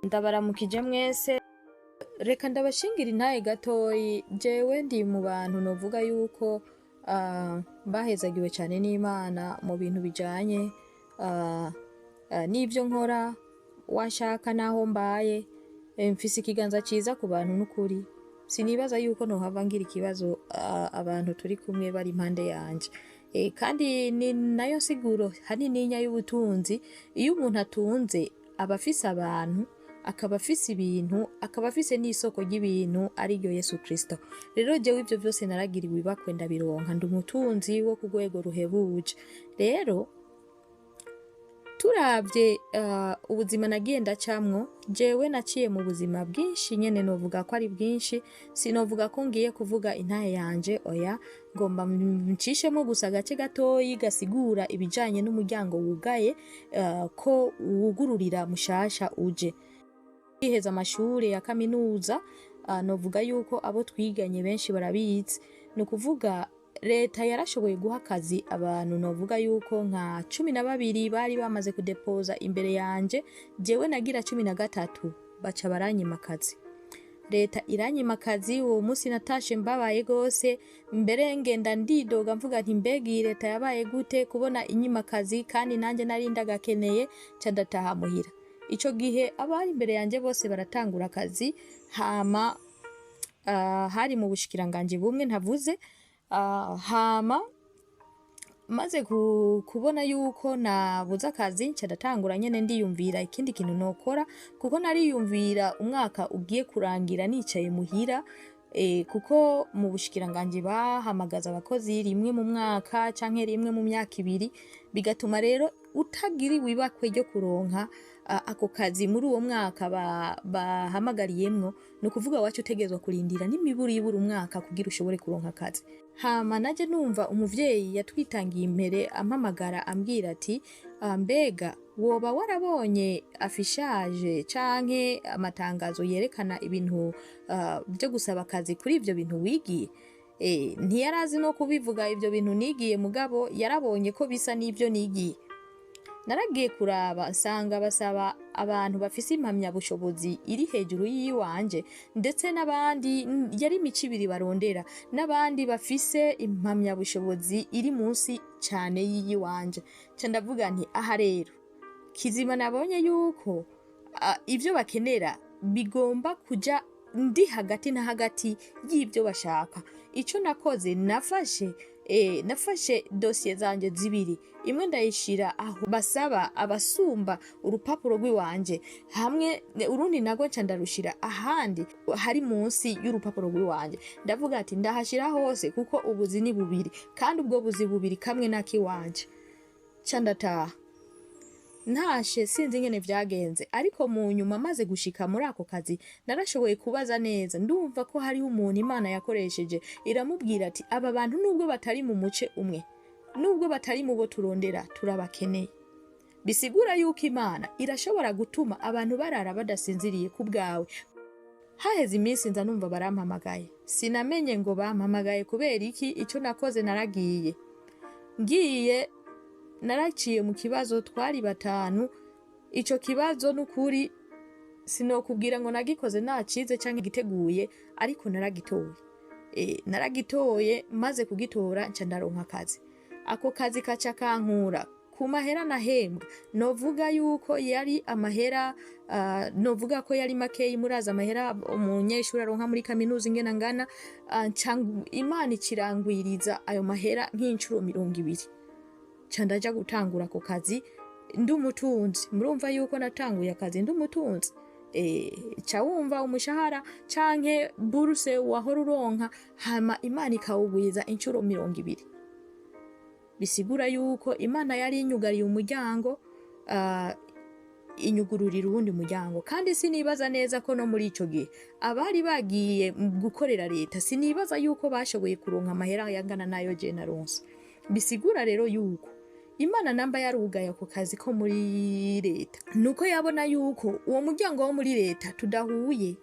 Ndabaramukije mwese. Reka ndabashingira intahe gatoyi. Jewe ndi mu bantu novuga yuko bahezagiwe cane n'Imana mu bintu bijanye n'ivyo nkora, washaka n'aho mbaye. Mfise ikiganza ciza ku bantu n'ukuri. Sinibaza yuko nohava ngira ikibazo abantu turi kumwe bari impande yanje. Kandi ni nayo nsiguro hanininya y'ubutunzi. Iyo umuntu atunze aba afise abantu, akaba afise ibintu, akaba afise n'isoko ry'ibintu ariryo Yesu Kristo. Rero jewe ivyo vyose naragiriwe ibakwe ndabironka, ndi umutunzi wo ku rwego ruhebuje. Rero turavye ubuzima nagiye ndacamwo, jewe naciye mu buzima bwinshi nyene, novuga ko ari bwinshi. Sinovuga ko ngiye kuvuga intahe yanje, oya, ngomba ncishemwo gusa agace gatoyi gasigura ibijanye n'umuryango wugaye, ko wugururira mushasha uje. Kwiheza amashure ya kaminuza, novuga yuko abo twiganye benshi barabizi. Ni ukuvuga leta yarashoboye guha akazi abantu novuga yuko nka 12 bari bamaze kudepoza imbere yanje, jewe nagira 13, baca baranyima akazi. Leta iranyima akazi. Uwo munsi natashe mbabaye gose, mbere ngenda ndidoga mvuga nti: "Mbega iyi leta yabaye gute kubona inyima akazi kandi nanje nari ndagakeneye?" Ca ndataha muhira. Ico gihe abari imbere yanje bose baratangura akazi, hama hari mu bushikiranganji bumwe ntavuze. Hama maze kubona yuko nabuze akazi, nca ndatangura nyene ndiyumvira ikindi kintu nokora, kuko nariyumvira umwaka ugiye kurangira nicaye muhira, kuko mu bushikiranganji bahamagaza abakozi rimwe mu mwaka canke rimwe mu myaka 2, bigatuma rero utagiriwe ibakwe ryo kuronka ako kazi muri uwo mwaka bahamagariyemwo. Ni ukuvuga wacu utegerezwa kurindira n'imiburiburi umwaka kugira ushobore kuronka akazi. Hama naje numva umuvyeyi yatwitangiye imbere ampamagara ambwira ati: "Mbega woba warabonye affichage canke amatangazo yerekana ibintu vyo gusaba akazi kuri ivyo bintu wigiye?" Ntiyarazi no kubivuga ivyo bintu nigiye, mugabo yarabonye ko bisa n'ivyo nigiye. Naragiye kuraba nsanga basaba abantu bafise impamyabushobozi iri hejuru y'iyiwanje, ndetse n'abandi yari imico ibiri barondera, n'abandi bafise impamyabushobozi iri munsi cane y'iyiwanje. Nca ndavuga nti: "Aha rero kizima nabonye yuko ivyo bakenera bigomba kuja ndi hagati na hagati y'ivyo bashaka." Ico nakoze, nafashe dosiye zanje zibiri, imwe ndayishira aho basaba abasumba urupapuro rw'iwanje hamwe, urundi nago nca ndarushira ahandi hari munsi y'urupapuro rw'iwanje. Ndavuga ati: "Ndahashira hose kuko ubuzi ni bubiri, kandi ubwo buzi bubiri kamwe n'akiwanje." Nca ndataha. Ntashe sinzi ingene vyagenze, ariko mu nyuma maze gushika muri ako kazi narashoboye kubaza neza, ndumva ko hariho umuntu Imana yakoresheje iramubwira ati: "Aba bantu nubwo batari mu muce umwe, nubwo batari mu bo turondera, turabakeneye." Bisigura yuko Imana irashobora gutuma abantu barara badasinziriye ku bwawe. Haheze iminsi nza numva barampamagaye. Sinamenye ngo bampamagaye kubera iki. Ico nakoze, naragiye. Ngiye naraciye mu kibazo, twari batanu. Ico kibazo n'ukuri sinokubwira ngo nagikoze nacize canke giteguye, ariko naragitoye. Naragitoye, maze kugitora nca ndaronka akazi. Ako kazi kaca kankura ku mahera nahembwa, novuga yuko yari amahera, novuga ko yari makeyi. Murazi amahera umunyeshuri aronka muri kaminuza ingene angana. Imana ikirangwiriza ayo mahera nk'incuro 20. Nca ndaja gutangura ako kazi ndi umutunzi. Murumva yuko natanguye akazi ndi umutunzi. Ca wumva umushahara canke buruse wahora uronka, hama Imana ikawugwiza incuro 20. Bisigura yuko Imana yari inyugariye umuryango, inyugururira uwundi muryango. Kandi sinibaza neza ko no muri ico gihe abari bagiye gukorera leta, sinibaza yuko bashoboye kuronka amahera yangana nayo je naronse. Bisigura rero yuko Imana namba yarugaye ako kazi ko muri leta, nuko yabona yuko uwo muryango wo muri leta tudahuye,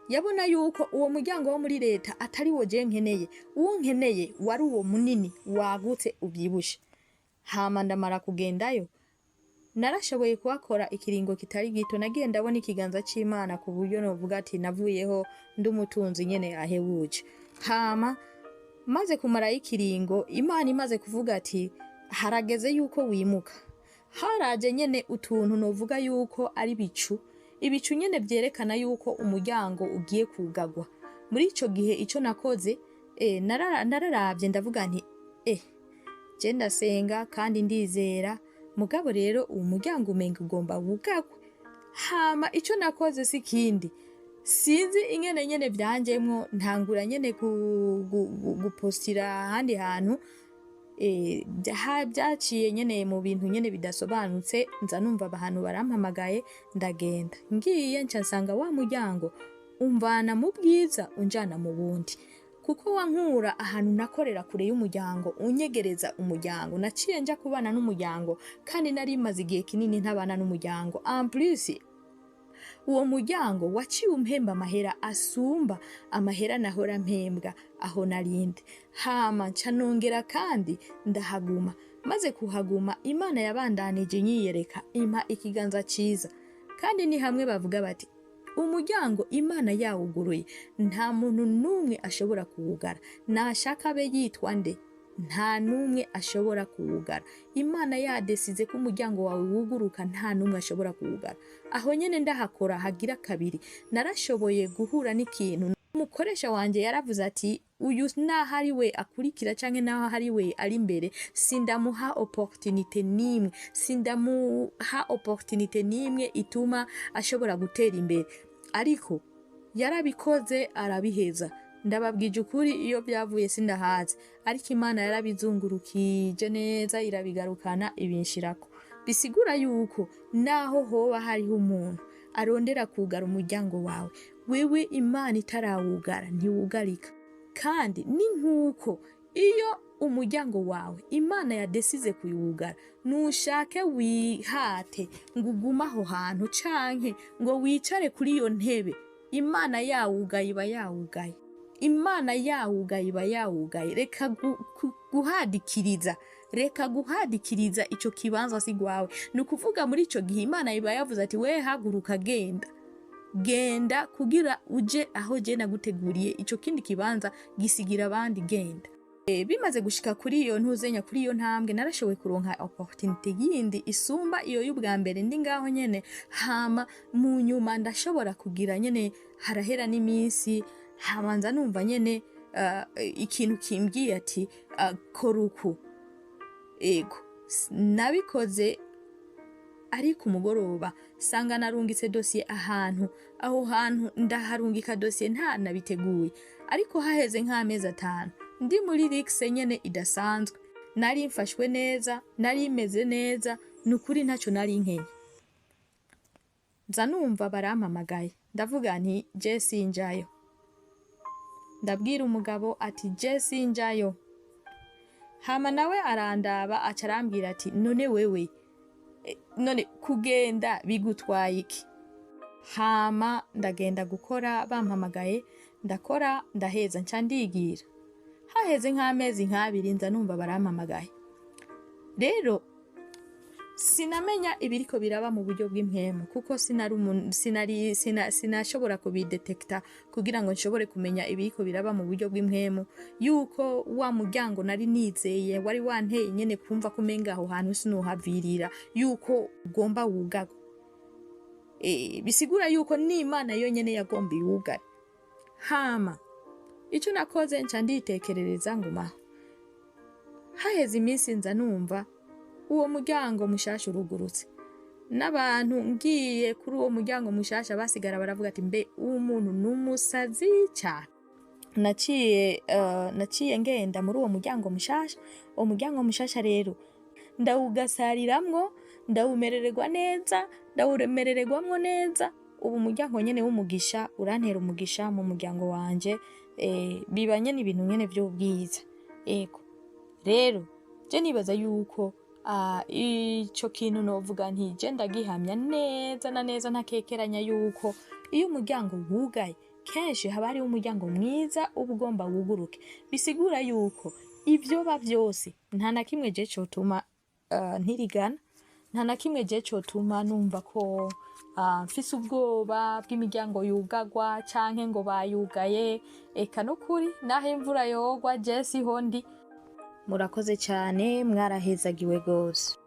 yabona yuko uwo muryango wo muri leta atari wo je nkeneye. Uwo nkeneye wari uwo munini wagutse uvyibushe. Hama ndamara kugendayo. Narashoboye kuhakora ikiringo kitari gito. Nagiye ndabona ikiganza c'Imana ku buryo novuga ati navuyeho ndi umutunzi nyene ahebuje. Hama maze kumarayo ikiringo, Imana imaze kuvuga ati harageze yuko wimuka, haraje nyene utuntu novuga yuko ari bicu, ibicu nyene vyerekana yuko umuryango ugiye kugagwa. Muri ico gihe ico nakoze, nararavye ndavuga nti je ndasenga kandi ndizera, mugabo rero uwo muryango umenga ugomba wugagwe. Hama ico nakoze si kindi, sinzi ingene nyene vyanjemwo, ntangura nyene gupostira ahandi hantu. Byaciye nyene mu bintu nyene bidasobanutse, nza numva abantu barampamagaye, ndagenda. Ngiye nca nsanga wa muryango umvana mu bwiza unjana mu bundi, kuko wankura ahantu nakorera kure y'umuryango unyegereza umuryango. Naciye nja kubana n'umuryango kandi nari maze igihe kinini ntabana n'umuryango. En plus, uwo muryango waciye umpemba amahera asumba amahera nahora mpembwa aho narindi. Hama nca nongera kandi ndahaguma. Maze kuhaguma, Imana yabandanije inyiyereka, impa ikiganza ciza. Kandi ni hamwe bavuga bati umuryango Imana yawuguruye nta muntu n'umwe ashobora kuwugara, nashaka abe yitwa nde, nta n'umwe ashobora kuwugara. Imana yadesize ko umuryango wawe wuguruka, nta n'umwe ashobora kuwugara. Aho nyene ndahakora hagira kabiri, narashoboye guhura n'ikintu. Umukoresha wanje yaravuze ati uyu naho ari we akurikira canke naho ari we ari imbere, sindamuha opportunité n'imwe, sindamuha opportunité n'imwe ituma ashobora gutera imbere. Ariko yarabikoze arabiheza. Ndababwije ukuri, iyo byavuye sindahazi, ariko Imana yarabizungurukije neza irabigarukana ibinshirako. Bisigura yuko naho hoba hariho umuntu arondera kugara umuryango wawe, wewe Imana itarawugara ntiwugarika. Kandi ni nk'uko iyo umuryango wawe Imana yadesize kuwugara, nushake wihate ngo ugume aho hantu canke ngo wicare kuri iyo ntebe, Imana yawugaye iba yawugaye. Imana yawugaye iba yawugaye. Reka guhadikiriza, reka guhadikiriza ico kibanza si gwawe. Ni ukuvuga muri ico gihe Imana iba yavuze ati we haguruka, genda, genda kugira uje aho je naguteguriye, ico kindi kibanza gisigira abandi, genda. Bimaze gushika kuri iyo ntuzenya, kuri iyo ntambwe, narashoboye kuronka opportunity yindi isumba iyo y'ubwa mbere ndi ngaho nyene. Hama mu nyuma ndashobora kugira nyene, harahera n'iminsi, habanza numva nyene ikintu kimbwiye ati kora uku. Ego, nabikoze ari ku mugoroba, sanga narungitse dosiye ahantu, aho hantu ndaharungika dosiye nta nabiteguye. Ariko haheze nk'amezi 5 ndi muri luxe nyene idasanzwe, nari mfashwe neza, nari meze neza, ni ukuri ntacyo nari nkenye. Nza numva barampamagaye, ndavuga nti je sinjayo. Ndabwira umugabo ati je sinjayo. Hama nawe arandaba, aca arambwira ati none wewe, none kugenda bigutwaye iki? Hama ndagenda gukora, bampamagaye ndakora, ndaheza, nca ndigira. Haheze nk'amezi nk'abiri nza numva barampamagaye. Rero sinamenya ibiriko biraba mu buryo bw'impwemu, kuko sinari sinashobora kubidetekta kugira ngo nshobore kumenya ibiriko biraba mu buryo bw'impwemu, yuko wa muryango nari nizeye wari wanteye nyene kumva ko umenga aho hantu sinuhavirira, yuko ugomba wugagwe. Bisigura yuko n'Imana yonyene yagomba iwugare. Hama ico nakoze, nca nditekerereza ngumaho. Haheze iminsi nza numva uwo muryango mushasha urugurutse, n'abantu ngiye kuri uwo muryango mushasha basigara baravuga ati mbe uwo muntu ni umusazi cyane. Naciye ngenda muri uwo muryango mushasha. Uwo muryango mushasha rero ndawugasariramwo, ndawumerererwa neza, ndawumerererwamwo neza. Ubu umuryango nyene w'umugisha urantera umugisha mu muryango wanje, biba nyene ibintu nyene vy'ubwiza. Ego rero je nibaza yuko ico kintu novuga nti je ndagihamya neza na neza ntakekeranya yuko iyo umuryango wugaye, kenshi haba hariho umuryango mwiza uba ugomba wuguruke. Bisigura yuko ivyoba vyose nta na kimwe je cotuma ntirigana. Nta na kimwe je cotuma numva ko mfise ubwoba bw'imiryango yugagwa canke ngo bayugaye. Eka nukuri, naho imvura yogwa, je siho ndi. Murakoze cyane, mwarahezagiwe gose.